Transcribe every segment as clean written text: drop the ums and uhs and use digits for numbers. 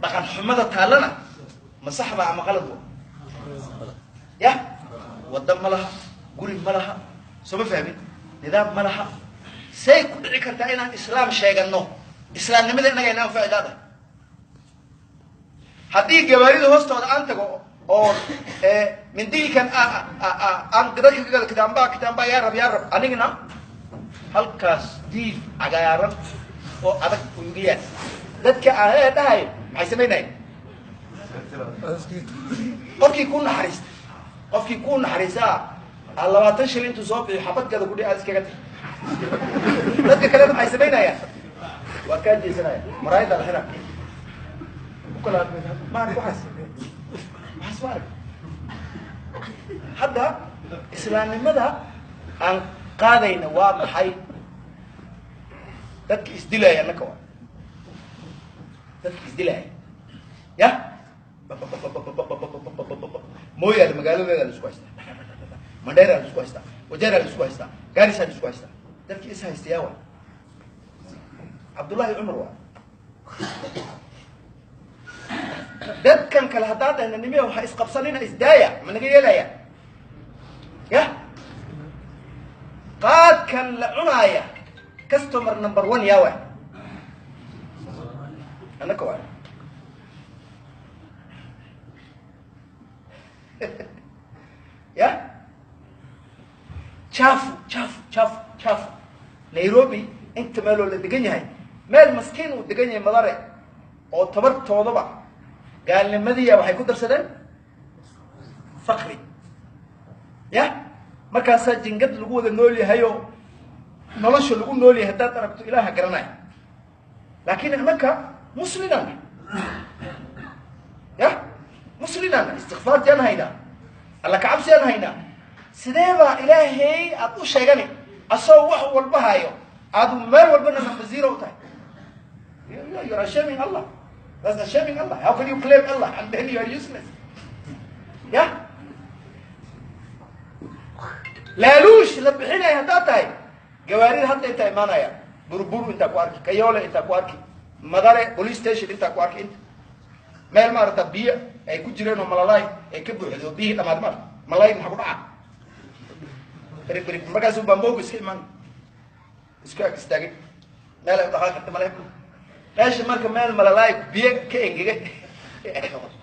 Dhaqan xumada taallana ma sax baa ama qalad wa? Ya wadda ma laha, guri ma laha, soo ma fahmin, nidaam ma laha. Say ku dhici kartaa inaan islaam sheegano? Islaamnimada innaga ina anfaci leedahay haddii gawaarida hoostooda aan tago oo mindiilkan aan dadka ka galo, kitaamba kitaamba, yaa rab, yaa rab, anigna halkaas diif cagaaran oo adag uu iga yaal. Dadka ahee dhahay maxay samaynayeen? Qofkii ku naxariista, qofkii ku naxariistaa aa 20 shilin intuu soo bixiyo xabad gada kudhi, aad iskaga tag. Dadka kalena maxay samaynayaan? Waa kaa jeesanaya, maraayada la xira ukala. Ma arag waxaas, waxaas ma arag. Hadda islaamnimada aan qaadayna waa maxay? Dadka isdilaya annaka waa dadka isdilaya. Ya Mooyaale magaaladeeda la isku haystaa, Mandheera la isku haystaa, Wajeera la isku haystaa, Gaarisa la isku haystaa. Dadki is haystayaa waa Cabdullahi Cumar, waa dadkan kale. Haddaan dhahna nimiya waxa isqabsanina, isdaaya, ma naga yeelaya? Ya qaadkan la cunaaya, customer number one yaa waay? Annaka waay. Ya chafu chafu chafu chafu. Nairobi inta meeloo la degan yahay, meel maskiin uu degan yahay Madare oo tabartoodaba gaalnimadiya waxay ku darsadeen fakri. Ya markaasaa jingad lagu wada nool yahayoo nolosha lagu nool yahay haddaad aragto, ilaaha garanaya. Laakiin annaka muslinana, ya muslinana, istikfaartiyaan haynaa, alla kacabsiyaan haynaa. Sidee baa ilaahay aad u sheegani asagoo wax walba hayo, aad meel walbana number zero u tahay? You are shaming Allah. That's a shaming Allah. How can you claim Allah and then you are useless? Yeah, laaluush la bixinaya haddaad tahay, gawaarida hadda intaa imaanaya, Burburu intaa ku arki, Kayole intaa ku arki, Madare police station intaa ku arki, inta meel maarata biyo ay ku jireen oo malalay ay ka buuxdo, biyihii dhamaad, maarata malay maxaa ku dhaca? Berig berig markaasuu bamboogu iska imaan, isku ag istaagay, meel ay u dhaqaaqi karta male meesha. Marka meel malalaay biyo ka engegay ay noqoto,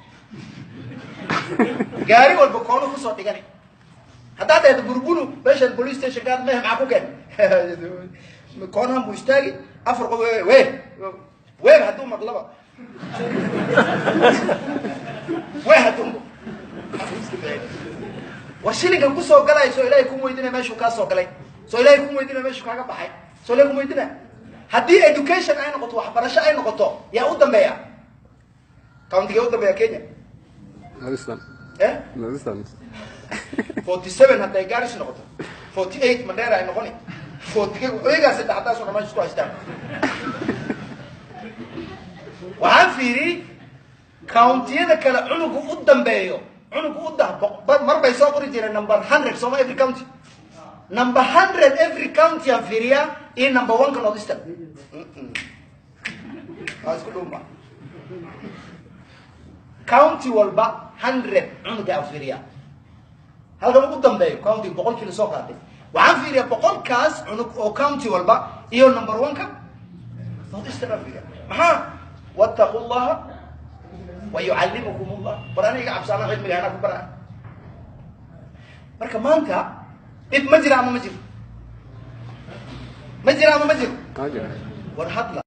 gaari walba koono kusoo dhigani. Haddaad dhahdo Burburu meeshan police station gaad meh, maxaa ku keen? Koonahan buu istaagi, afar qof we we hadduu maqlaba we hadduu war shilinkan kusoo galay, soo ilaahay kuma weydinaya meeshuu kaa soo galay? Soo ilaahay kuma weydinaya meeshuu kaaga baxay? Soo ilahay kuma weydinaya? Haddii education ay noqoto, waxbarasho ay noqoto, yaa u dambeeya? County-gee u dambeeya Kenya? Northeastern. Eh? Northeastern. 47 hadday Garis noqoto, 48 Mandera ay noqoni, 40 iyagaa saddex haddaasoo dhan meesha isku haystaan. Waxaan fiiriyey countiyada kale cunugu u dambeeyo, cunugu u dah mar bay soo qori jireen number 100 sooma? Every county number 100, every county aan fiiriyaa iyo number one ka North Eastern waa isku dhowma. County walba 100 cunuga aan fiiriyaa, halkan ugu dambeeyo county 100-kii lasoo qaatay, waxaan fiiriyaa 100-kaas cunug oo county walba iyo number one ka North Eastern aan fiiriyaa. Maxaa? Wattaqu llaha wa yucallimukum allah. War aniga cabsaana, cilmiga anaa ku bara. Marka maanta dhib ma jira ama ma jiro? Ma jira ama ma jiro? Ma jiro. War hadla.